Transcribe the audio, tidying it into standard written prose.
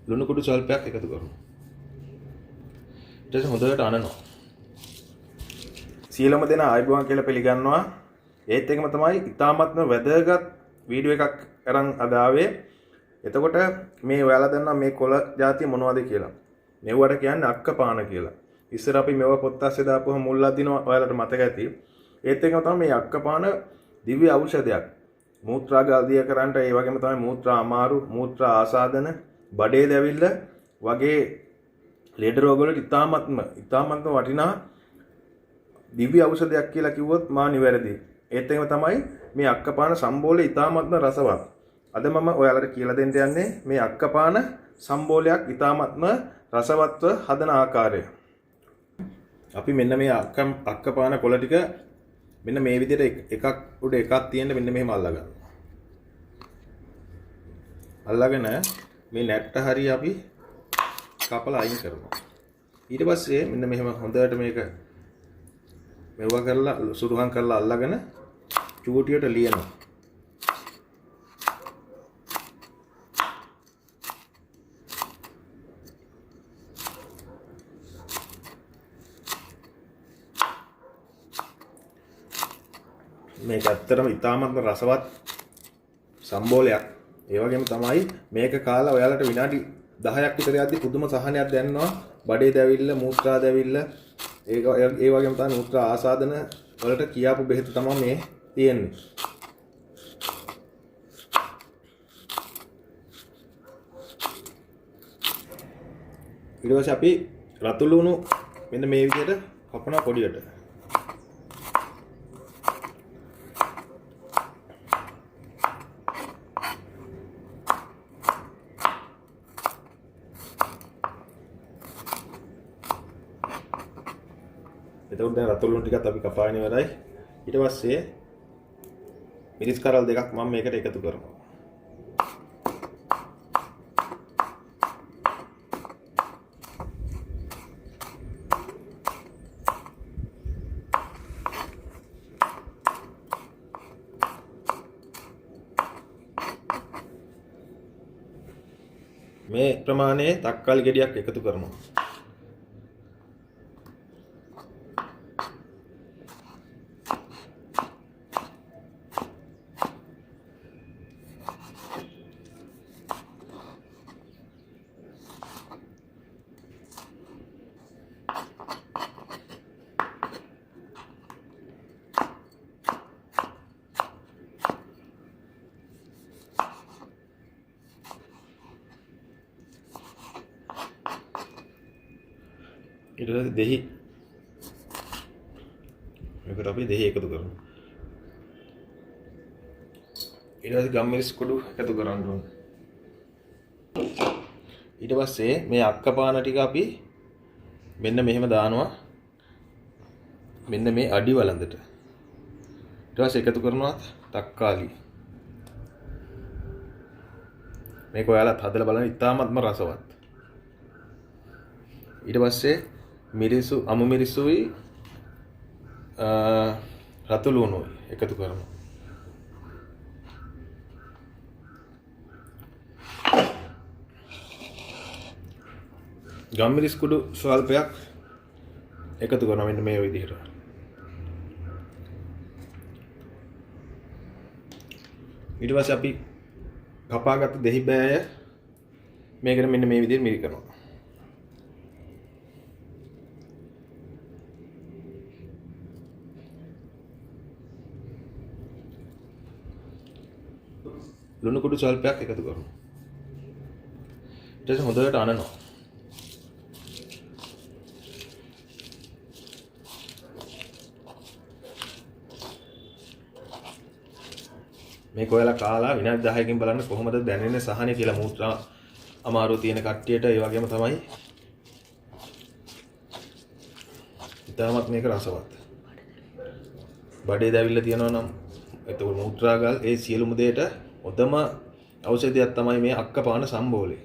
ලුණු කුඩු ස්වල්පයක් එකතු කරනවා. ඊට පස්සේ හොඳට අනනවා. සියලුම දෙනා ආයුබෝවන් කියලා පිළිගන්නවා. ඒත් එකම තමයි ඉතාමත්ම වැදගත් වීඩියෝ එකක් අරන් අද ආවේ. එතකොට මේ ඔයාලා දන්නවා මේ කොළ జాතිය මොනවද කියලා. මෙව්වට කියන්නේ අක්කපාන කියලා. ඉස්සර අපි මෙව පොත් අස්සේ දාපුවම මුල් අදිනවා ඔයාලට මතක ඇති. ඒත් එකම තමයි මේ අක්කපාන දිව්‍ය ඖෂධයක්. මූත්‍රා ගල් දිය කරන්නට, ඒ වගේම තමයි මූත්‍රා අමාරු, මූත්‍රා ආසාදන, බඩේ දැවිල්ල වගේ ලෙඩ රෝග වලට ඉතාමත්ම වටිනා දිව්‍ය ඖෂධයක් කියලා කිව්වොත් මා නිවැරදි. ඒත් එකම තමයි මේ අක්කපාන සම්බෝලය ඉතාමත්ම රසවත්. අද මම ඔයාලට කියලා දෙන්න යන්නේ මේ අක්කපාන සම්බෝලයක් ඉතාමත්ම රසවත්ව හදන ආකාරය. අපි මෙන්න මේ අක්කපාන කොළ ටික මෙන්න මේ විදිහට එකක් උඩ එකක් තියෙන්න මෙන්න මෙහෙම අල්ලා ගන්නවා. අල්ලාගෙන මේ නැට්ට හරිය අපි කපලා අයින් කරනවා. ඊට පස්සේ මෙන්න මෙහෙම හොඳට මේක මෙව්වා කරලා සුරුහම් කරලා අල්ලාගෙන චූටියට ලියනවා. මේක ඇත්තටම ඉතාමත්ම රසවත් සම්බෝලයක්. ඒ වගේම තමයි මේක කාලා ඔයාලට විනාඩි 10ක් විතර යද්දි පුදුම සහනයක් දැනෙනවා. බඩේ දැවිල්ල, මූත්‍රා දැවිල්ල, ඒ වගේම තමයි මූත්‍රා ආසාදන වලට කියාපු බෙහෙත තමයි මේ තියෙන්නේ. ඊට පස්සේ අපි රතු ලුණු මෙන්න මේ විදිහට කපනවා පොඩියට. එතකොට දැන් රතු ලුණු ටිකත් අපි කපාගෙන ඉවරයි. ඊට පස්සේ මිරිස් කරල් දෙකක් මම මේකට එකතු කරනවා. මේ ප්‍රමාණයේ තක්කාලි ගෙඩියක් එකතු කරනවා. ඊට පස්සේ දෙහි මේකට අපි දෙහි එකතු කරමු. ඊට පස්සේ ගම්මිරිස් කුඩු එකතු කරන්න ඕනේ. ඊට පස්සේ මේ අක්කපාන ටික අපි මෙන්න මෙහෙම දානවා. මෙන්න මේ අඩි වළඳට. ඊට පස්සේ එකතු කරනවා තක්කාලි. මේක ඔයාලත් හදලා බලන්න, ඉතාමත්ම රසවත්. ඊට පස්සේ මිරිසු, අමු මිරිසුයි, රතු ලුණුයි එකතු කරනවා. ගම්මිරිස් කුඩු ස්වල්පයක් එකතු කරනවා මෙන්න මේ විදිහට. ඊට පස්සේ අපි කපාගත්ත දෙහි බෑය මේකට මෙන්න මේ විදිහට මිරිකනවා. ලුණු කුඩු ස්වල්පයක් එකතු කරනවා. ඊට පස්සේ හොඳට අනනවා. මේක ඔයාලා කාලා විනාඩි 10කින් බලන්න කොහොමද දැනෙන්නේ සහනේ කියලා මූත්‍රා අමාරුව තියෙන කට්ටියට. ඒ වගේම තමයි ඉතාමත් මේක රසවත්. බඩේ දැවිල්ල තියෙනවා නම් එතකොට මූත්‍රා ගල් ඒ සියලුම දේට හොඳම ඖෂධයක් තමයි මේ අක්කපාන සම්බෝලය.